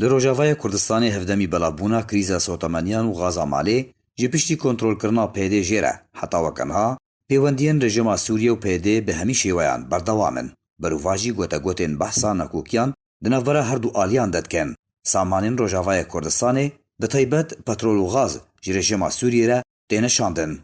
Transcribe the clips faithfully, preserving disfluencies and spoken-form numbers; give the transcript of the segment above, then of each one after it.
Li Rojavaya Kurdistanê hevdemî belavbûna krîza sotemeniyan û gaza malê ji piştî kontrolkirina P Y D jê re heta weke niha pêwendiyên rejîma Sûriyê û P Y D bi hemî şêweyan berdewam in. Berovajî gotegotên behsa nakokiyan di navbera her du aliyan de dikin. Samanên Rojavaya Kurdistanê bi taybet petrol û gaz ji rejîma Sûriyê re têne şandin.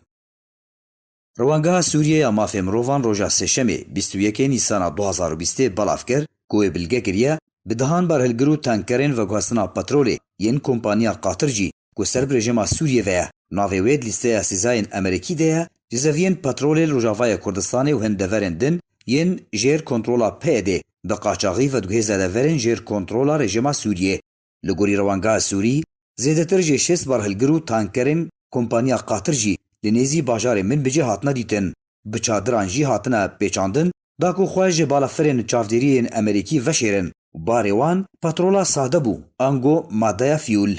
Rewangeha Sûriyê ya Mafê Mirovan roja Sêşemê bîst û yekê Nîsana du hazar û bîstê belav kir ku wê bilge kiriye bi dehan berhilgir û tankerên veguhestina petrolê yên kompaniya Qatircî ku ser bi rejîma Sûriyê ve ye, navê wê di lîsteya sîzayên Amerîkî de ye, ji zeviyên petrolê li Rojavaya Kurdistanê û hin deverên din yên jêr kontrola P Y D bi qaçaxî veguhêze deverên jêr kontrola rejîma Sûriyê. Li gorî rewangeha Sûrî, zêdetir ji şêst berhilgir û tankerên kompaniya Qatircî li nêzî bajarê Minbicê hatine dîtin. Bi çadiran jî hatine pêçandin, da ku xwe ji balafirên çavdêriyên Amerîkî veşêrin û barê wan petrola sade bû, ango madeya fiyûl.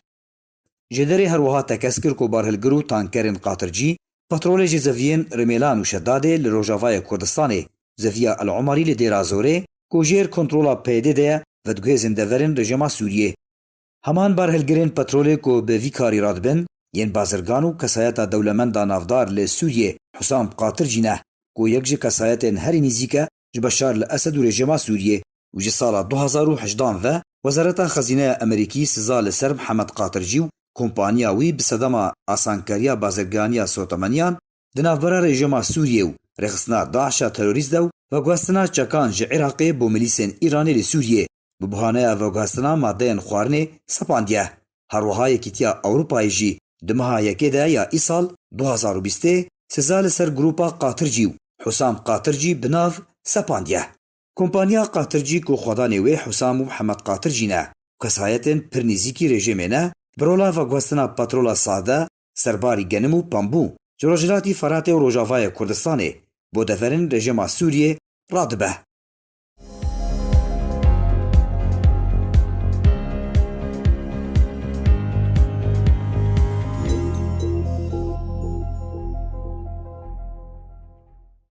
Ji derê her wiha tekez kir ku berhilgir û tankerên Qatircî petrolê ji zeviyên Rimêlan û Şedadê li Rojavaya Kurdistanê, zeviya El Omerî li Dêra Zorê ku jêr kontrola P Y D de ye, veguhêzin deverên rejîma Sûriyê. Heman berhilgirên petrolê ku bi vî karî radibin, yên bazirgan û kesayeta dewlemenda navdar li Sûriyê Husam Qatircî ne, ku yek ji kesayetên herî nîzîk e ji Beşar li Esed û rejîma Sûriyê û ji sala du hazar û hejdan ve Wezareta Xezîneya Amerîkî siza li ser Mihemed Qatircî û kompaniya wî bi sedema asankariya bazirganiya sotemeniyan di navbera rejîma Sûriyê û rêxistina DAIŞa terorîst de û veguhestina çekan ji Iraqê bo milîsên Îranê li Sûriyê bi buhaneya veguhestina madeyên xwarinê sepandiye. Her wiha Yekîtiya Ewropayê jî di meha yekê de ya îsal du hazar û bîstê siza li ser grûpa Qatircî û Husam Qatircî bi nav sepandiye. Kompaniya Qatircî ku xwedanê wê Husam û Mihemed Qatircî ne, kesayetên pir nîzîkî rejîmê ne, bi rola veguhestina petrola sade, serbarî genim û pembû ji Rojhilatî Feratê û Rojavayê Kurdistanê bo deverên rejîma Sûriyê radibe.